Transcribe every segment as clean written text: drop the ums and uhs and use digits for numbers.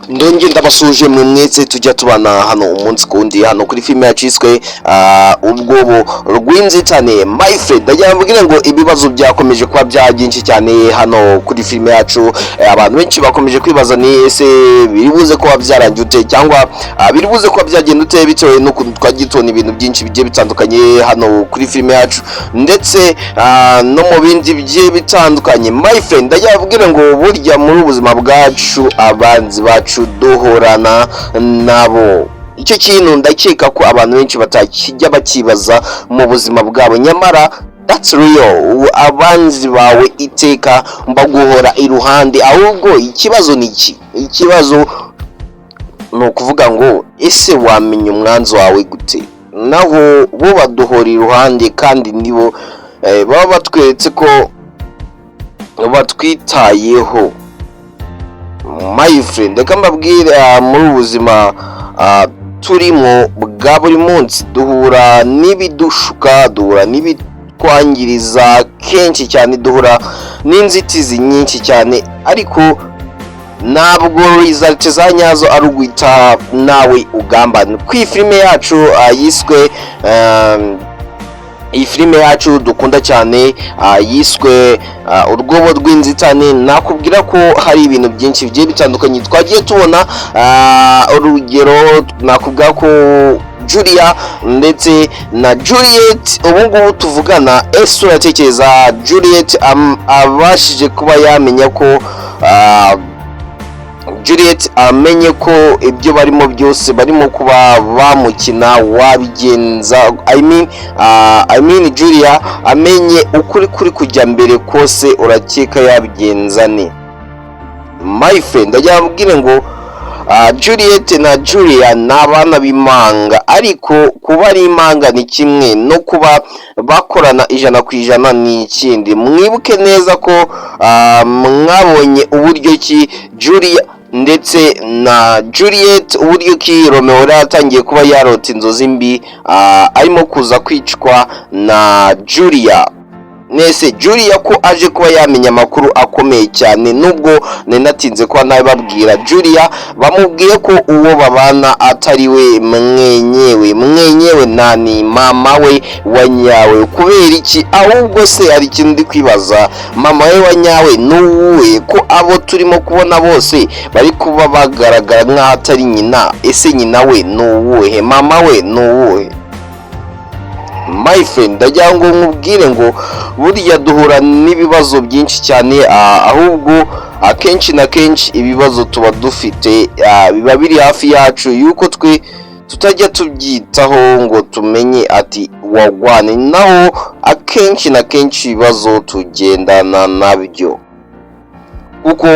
Ndongeye ndabasuje mwe mwese tujya tubana hano umunsi ku wundi hano kuri filime yaciswe Urwobo rw'Inzitane. My friend, ndagira mbwire ngo ibibazo byakomeje kuba bya byinshi cyane hano kuri filime yacu. Abantu benshi bakomeje kwibaza ni ese biri buze kuba byarangiye ute, cyangwa biri buze kuba byagenda ute, bitewe n'ukuntu twagiye tubona ibintu byinshi bigiye bitandukanye hano kuri filime yacu, ndetse no mu bindi bigiye bitandukanye. My friend, ndagira mbwire ngo burya muri ubuzima bwacu abanzi bacu duhorana nabo. Icyo kintu ndakeka ko abantu benshi batakijya bakibaza mu buzima bwabo, nyamara that's real. Abanzi bawe iteka baguhora iruhande. Ahubwo ikibazo ni iki? Ikibazo ni ukuvuga ngo ese wamenya umwanzi wawe gute? Naho bo baduhora iruhande, kandi nibo baba batweretse ko batwitayeho. My friend, reka mbabwire, muri ubu buzima turimo bwa buri munsi duhura n'ibidushuka, duhura n'ibitwangiriza kenshi cyane, duhura n'inzitizi nyinshi cyane, ariko ntabwo result za nyazo ari uguhita nawe ugambana. Ku iyi filime yacu yiswe iyi filime yacu dukunda cyane yiswe Urwobo rw'Inzitane, nakubwira ko hari ibintu byinshi bigiye bitandukanye twagiye tubona. Urugero nakubwira ko Julia ndetse na Juliet ubu ngubu tuvugana, ese uratekereza Juliet abashije kuba yamenya ko Juliet amenye ko ibyo barimo byose barimo kuba bamukina, wabigenza? I mean Julia amenye ukuri kuri kujya mbere kose, urakeka yabigenza ne? My friend, ndagira mbwire ngo Juliet na Julia ni abana b'impanga, ariko kuba ari impanga ni kimwe, no kuba bakorana 100% ni ikindi. Mwibuke neza ko mwabonye uburyo ki Julia ndetse na Juliet, uburyo ki Romeo yari yatangiye kuba yarota inzozi mbi, arimo kuza kwicwa na Julia. Nese Julia ko aje kuba yamenya amakuru akomeye cyane, nubwo nari natinze kuba nabibabwira, Julia bamubwiye ko uwo babana atari we mwenyewe mwenyewe, nani mama we wa nyawe. Kubera iki? Ahubwo se hari ikintu ndi kwibaza: mama we wa nyawe ni uwuhe, ko abo turimo kubona bose bari kuba bagaragara nk'aho atari nyina? Ese nyina we ni uwuhe? Mama we ni uwuhe? My friend, ndagira ngo nkubwire ngo burya duhura n'ibibazo byinshi cyane, ahubwo akenshi na kenshi ibibazo tuba dufite biba biri hafi yacu, yuko twe tutajya tubyitaho ngo tumenye ati wagwane. Naho akenshi na kenshi ibibazo tugendana nabyo, kuko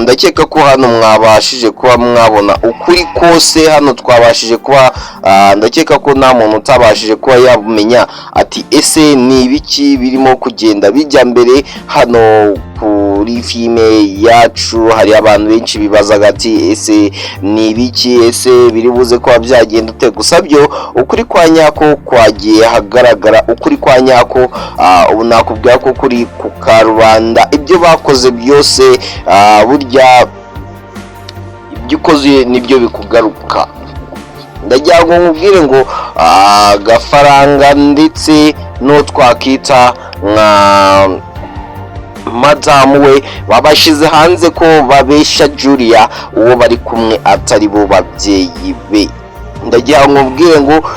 ndakeka ko hano mwabashije kuba mwabona ukuri kose. Hano twabashije kuba ndakeka ko nta muntu utabashije kuba yamenya ati ese ni ibiki birimo kugenda bijya mbere hano kuri filime yacu. Hari abantu benshi bibazaga ati ese ni ibiki? Ese biri buze kuba byagenda ute? Gusa byo ukuri kwa nyako kwagiye hagaragara. Ukuri kwa nyako ubu nakubwira ko kuri ku karubanda. Ibyo bakoze byose, burya ibyo ukoze nibyo bikugaruka. Ndagira ngo nkubwire ngo Gafaranga ndetse n'uwo twakita nka madamu we babashyize hanze ko babesha Julia, uwo bari kumwe atari bo babyeyi be. Ndagira ngo nkubwire ngo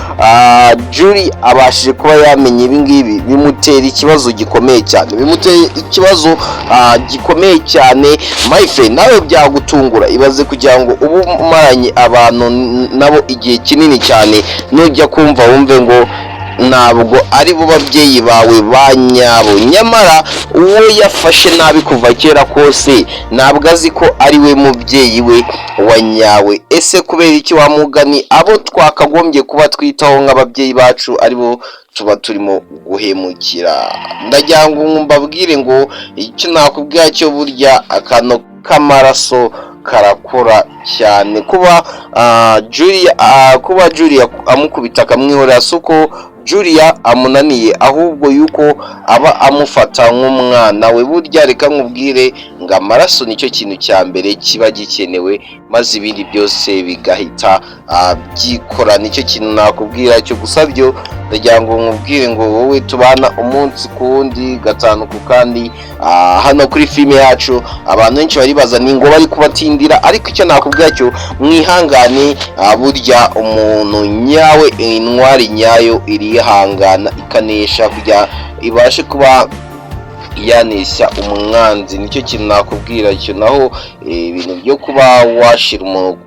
Julie abashije kuba yamenya ibi ngibi, bimutera ikibazo gikomeye cyane, bimutera ikibazo gikomeye cyane. My friend, nawe byagutungura. Ibaze kugira ngo ube umaranye abantu nabo igihe kinini cyane, nujya kumva wumve ngo ntabwo ari bo babyeyi bawe ba nyabo, nyamara uwo yafashe nabi kuva kera kose ntabwo azi ko ari we mubyeyi we wa nyawe. Ese kubera iki wa mugani abo twakagombye kuba twitaho nk'ababyeyi bacu ari bo tuba turimo guhemukira? Ndagira ngo mbabwire ngo icyo nakubwira cyo, burya akantu k'amaraso karakora cyane. Kuba Julia amukubita akamwihorera si uko Julia amunaniye, ahubwo yuko aba amufata nk'umwana we. Burya reka nkubwire ngo amaraso nicyo kintu cya mbere kiba gikenewe, maze ibindi byose bigahita byikora. Nicyo kintu nakubwira cyo. Gusa byo ndagira ngo nkubwire ngo wowe tubana umunsi ku wundi, gatanu ku kandi, hano kuri filime yacu, abantu benshi baribaza ni ngo bari kubatindira, ariko icyo nakubwira cyo, mwihangane. Burya umuntu nyawe, intwari nyayo, irihangana ikanesha kugira ibashe kuba yanesha umwanzi. Nicyo kintu nakubwira cyo. Naho ibintu byo kuba washira umuntu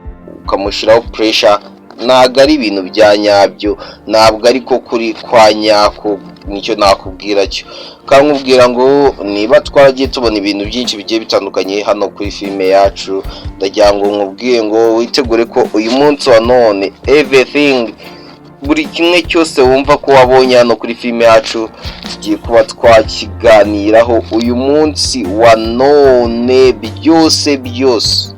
ukamushyiraho pressure ntabwo ari ibintu bya nyabyo, ntabwo ariko kuri kwa nyako. Nicyo nakubwira cyo. Kankubwira ngo niba twaragiye tubona ibintu byinshi bigiye bitandukanye hano kuri filime yacu, ndagira ngo nkubwire ngo witegure ko uyu munsi wa none everything, buri kimwe cyose wumva ko wabonye hano kuri filime yacu, tugiye kuba twakiganiraho uyu munsi wa none. Byose byose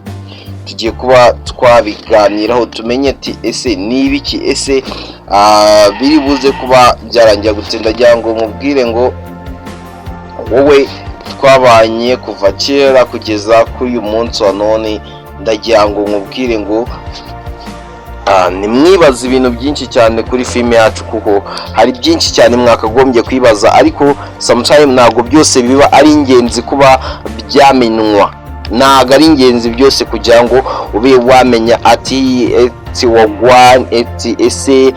tugiye kuba twabiganiraho, tumenye ati ese ni ibiki, ese biri buze kuba byarangira gute? Ndagira ngo mubwire ngo wowe twabanye kuva kera kugeza kuri uyu munsi wa none, ndagira ngo nkubwire ngo nimwibaze ibintu byinshi cyane kuri filime yacu, kuko hari byinshi cyane mwakagombye kwibaza, ariko sometime ntabwo byose biba ari ingenzi kuba byamenywa. Ntabwo ari ingenzi byose kugira ngo ube wamenya ati wagwan, ati ese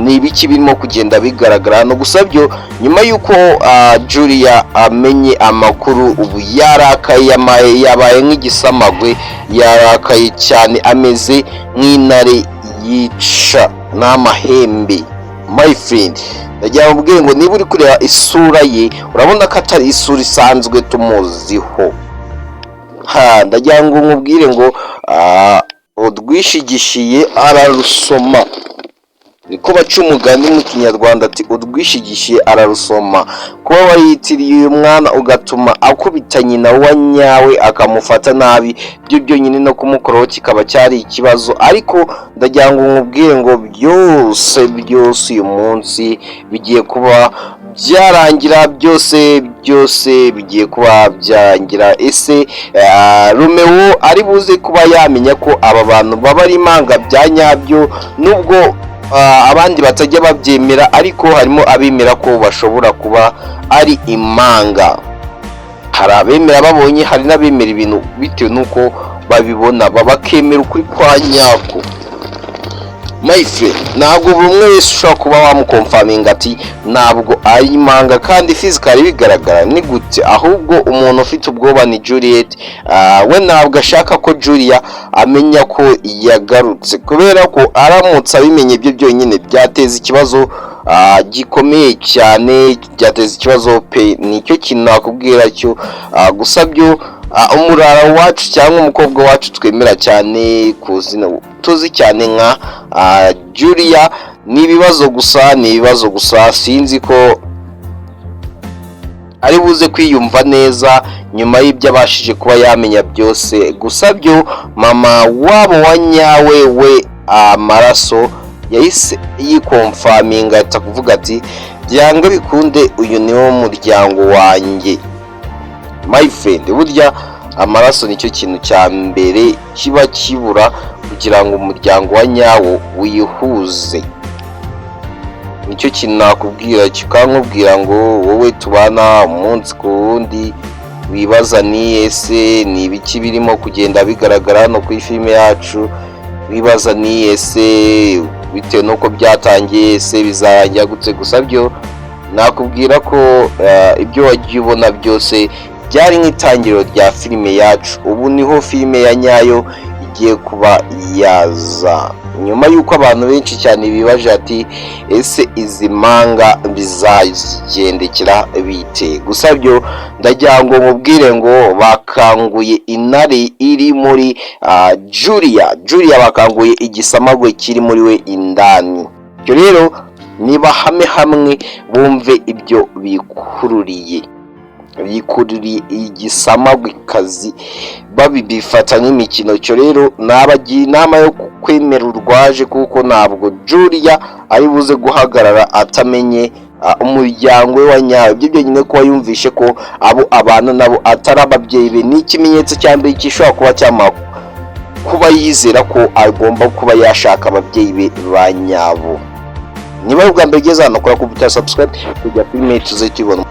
ni ibiki birimo kugenda bigaragara hano? Gusa byo nyuma y'uko Julia amenye amakuru, ubu yarakaye, yabaye nk'igisamagwe, yarakaye cyane, ameze nk'intare yica n'amahembe. My friend, ndagira ngo ngo niba uri kureba isura ye, urabona ko atari isura isanzwe tumuziho. Ha, ndagira ngo nkubwire ngo urwishigishiye ararusoma, niko baca umugani mu Kinyarwanda, ati urwishigishiye ararusoma. Kuba wariyitiriye uyu mwana ugatuma akubita nyina wa nyawe, akamufata nabi, byo byonyine no kumukoraho kikaba cyari ikibazo. Ariko ndagira ngo nkubwire ngo byose byose uyu munsi bigiye kuba byarangira, byose byose bigiye kuba byarangira. Ese Romeo ari buze kuba yamenya ko aba bantu baba ari impanga bya nyabyo, nubwo abandi batajya babyemera, ariko harimo abemera ko bashobora kuba ari impanga? Hari abemera babonye, hari n'abemera ibintu bitewe n'uko babibona, bakemera ukuri kwa nyako. My friend, ntabwo buri umwe wese ushobora kuba wamuconfirminga ati ntabwo ari impanga kandi physically bigaragara. Ni gute? Ahubwo umuntu ufite ubwoba ni Juliet. We ntabwo ashaka ko Julia amenya ko yagarutse, kubera ko aramutse abimenye ibyo byonyine byateza ikibazo gikomeye cyane, byateza ikibazo pe. Nicyo kintu nakubwira cyo. Gusa byo umurara wacu cyangwa umukobwa wacu twemera cyane kuzina tuzi cyane nka Julia, ni ibibazo gusa, ni ibibazo gusa. Sinzi ko ari buze kwiyumva neza nyuma y'ibyo abashije kuba yamenya byose. Gusa byo mama wabo wa nyawe we amaraso yahise yiconfirminga, ahita kuvuga ati byanga bikunde uyu ni wo muryango wanjye. My friend, burya amaraso nicyo kintu cya mbere kiba kibura kugira ngo umuryango wa nyawo wihuze. Nicyo kintu nakubwira, kikankubwira ngo wowe tubana umunsi ku wundi, wibaza ni ese ni ibiki birimo kugenda bigaragara hano kuri filime yacu, wibaza ni ese bitewe n'uko byatangiye, ese bizarangira gute? Gusa byo nakubwira ko ibyo wagiye ubona byose byari nk'itangiriro rya filime yacu. Ubu niho filime ya nyayo igiye kuba yaza, nyuma y'uko abantu benshi cyane bibaje ati ese izi mpanga bizagendekera bite? Gusa byo ndagira ngo mubwire ngo bakanguye intare iri muri Julia. Julia bakanguye igisamagwe kiri muri we indani. Ibyo rero niba hame hamwe bumve ibyo bikururiye. Yikuririye igisamagwikazi, babifata nk'imikino. Cyo rero nabagira inama yo kwemera urwaje, kuko ntabwo Julia ari buze guhagarara atamenye umuryango we wa nyawe. Ibyo byonyine, kuba yumvishe ko abo abana nabo atari ababyeyi be, ni ikimenyetso cya mbere gishobora kuba cyamuha kuba yizera ko agomba kuba yashaka ababyeyi be ba nyabo. Niba ari ubwa mbere ugeze hano, kora ku buto subscribe kujya filime tuze tubona.